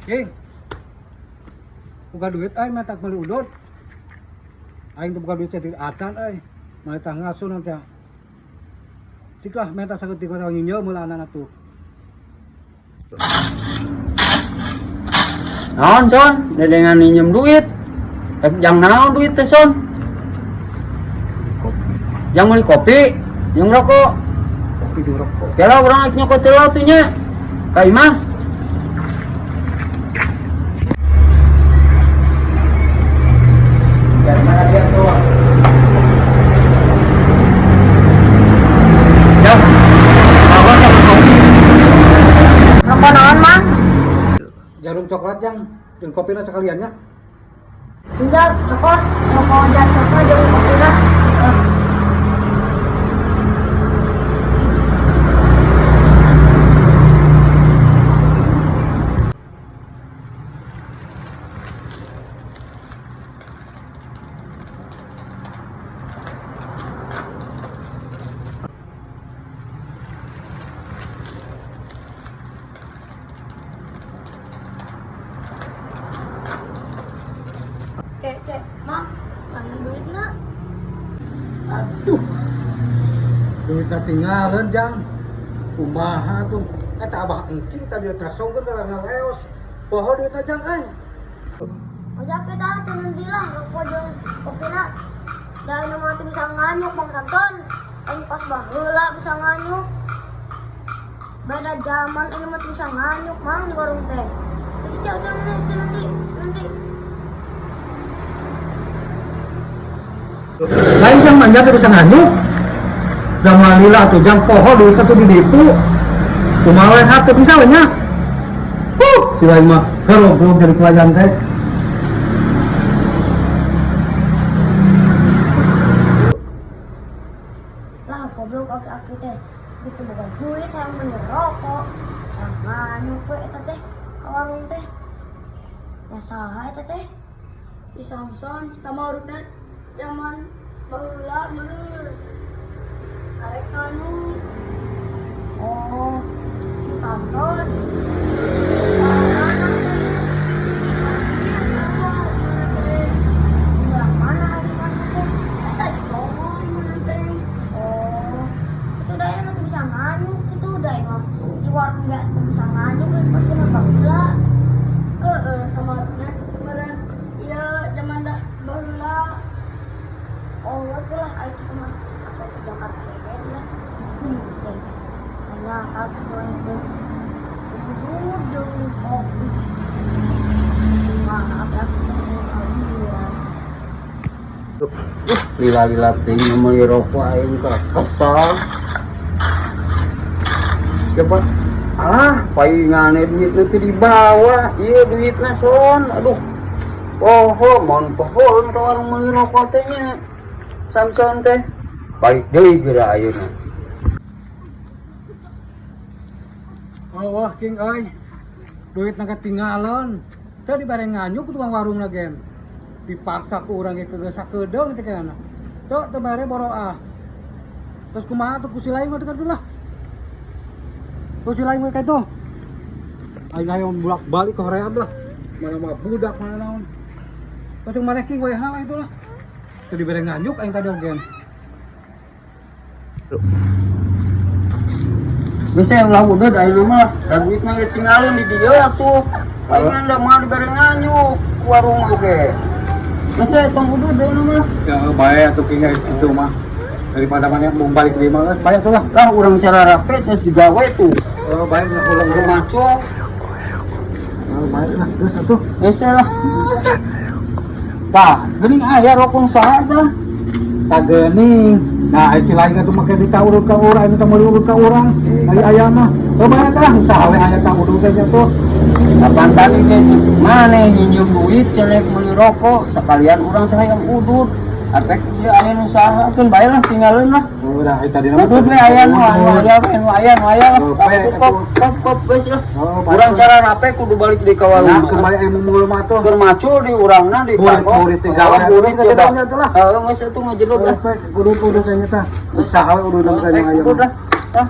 King. Boga duit euy, menta meuli udud. Aing teu boga duit saeutik acan euy. Maneh tah ngasun nanti. Cik lah menta saeutik mah nginjeum meulaan atuh. Naon, Son? Dedengan minjem duit. Jang naon duit teh, Son? Jang meuli kopi, jeung rokok. Kopi jeung rokok. Kela urang rek nyokot heula atuh nya. Ka imah. Biar mana dia tuh. Jang, bawa ke kopi. Rokok naon, Mang? Djarum Coklat jang, jeung kopina sekalian nya. Tinggal cokot, rokok Djarum Coklat jeung kopina. Kek, kek, Mang, mana duitna? Aduh. Duitna tinggalan jang. Kumaha tuh? Eta abah engking tadi ngasongkeun ka ngaleos. Poho duitna jang euy. Ojak kita turun lah rokok jeung kopina. Da nu mah teu bisa nganyuk Bang Samson. Aing pas baheula bisa nganyuk. Beda zaman ini mah teu bisa nganyuk Mang di warung teh. Terus dia turun di, turun di, turun di. Lain jang manja teu bisa nganyuk. Da malila atuh jang poho duitna tuh di ditu. Kumaha we teu bisa we nya. Huh, si lain mah goblok jadi pelayan teh. Lah goblok aki-aki teh. Geus teu boga duit hayang meuli rokok. Hayang nganyuk we eta teh ka warung teh. Ya saha eta teh? Si Samson sama Rudet zaman baheula meureun arek nganyuk. Oh, si Samson. Mana teh? Sama mana teh? Orang mana ari mana teh? Eta di Tonggoh mana teh? Oh, itu dah emang tuh bisa nganyuk itu dah emang di warung nggak tuh bisa nganyuk pasti mah baheula. Heeh, sama Rudet meureun ieu zaman da baheula. Oh, itulah ayo kita mah atau ke Jakarta ya lah. Hanya aku itu itu jeung kopi. Mana apa aku teh mau kalian. Lila-lila teuing meuli rokok aing ka kesel. Coba alah paingane duitna teu dibawa. Ieu duitna, Son. Aduh. Poho, mun poho ka warung meuli rokok teh nya. Samson teh balik deui geura ayeuna. Oh, wah king euy. Duitna ketinggalan. Teu dibere nganyuk ku tukang warung gen. Dipaksa ku urang ge kegeus sakedeung teh kana. Teu teu bare boro ah. Terus kumaha tuh ku si lain mah teh lah. Ku si lain mah kitu. Aing hayang bolak-balik ke hoream lah. Mana mah budak mana naon. Terus maneh king wayahna lah itu lah. Teu dibere nganyuk aing tadi oge. Bisa ulah udud ayeuna mah. Da duit mah geus tinggalin di dieu atuh. Palingan da mah dibere nganyuk ku warung oge. Geus we tong udud ayeuna mah. Ya bae atuh king itu mah. Daripada maneh mau balik deui mah geus bae atuh lah. Lah urang cara rape terus digawe tuh. Oh, bae lah Ulang ulang maco. Oh, bae lah geus atuh. Geus lah. Tah, geuning aya rokok saha tah? Tah geuning. Nah, si lain atuh make ditaurut ka urang, ini teh meuli urut ka urang. Ari aya mah. Oh, bae tah usaha we aya tah udud teh tuh. Kapan tadi teh cek maneh nginjem duit cenah meuli rokok, sekalian urang teh hayang udud. Apek ieu aya nu saha keun bae lah tinggalin lah. Udah, tadi nama Udud we aya nu aya we nu aya nu aya lah. Oh, bae, Kop kop kop geus lah. Oh, bae. Urang cara rape kudu balik di ka warung. Nah, kembali aya mumul mah tuh. Keur macu di urangna di Burit, pangkok. burit di gawe. Burit Burit coba. tuh lah. Heeh, geus atuh ngajedog lah. Kudu kudu kayaknya tah. Usaha we udud kayaknya aya. Udud lah. Tah.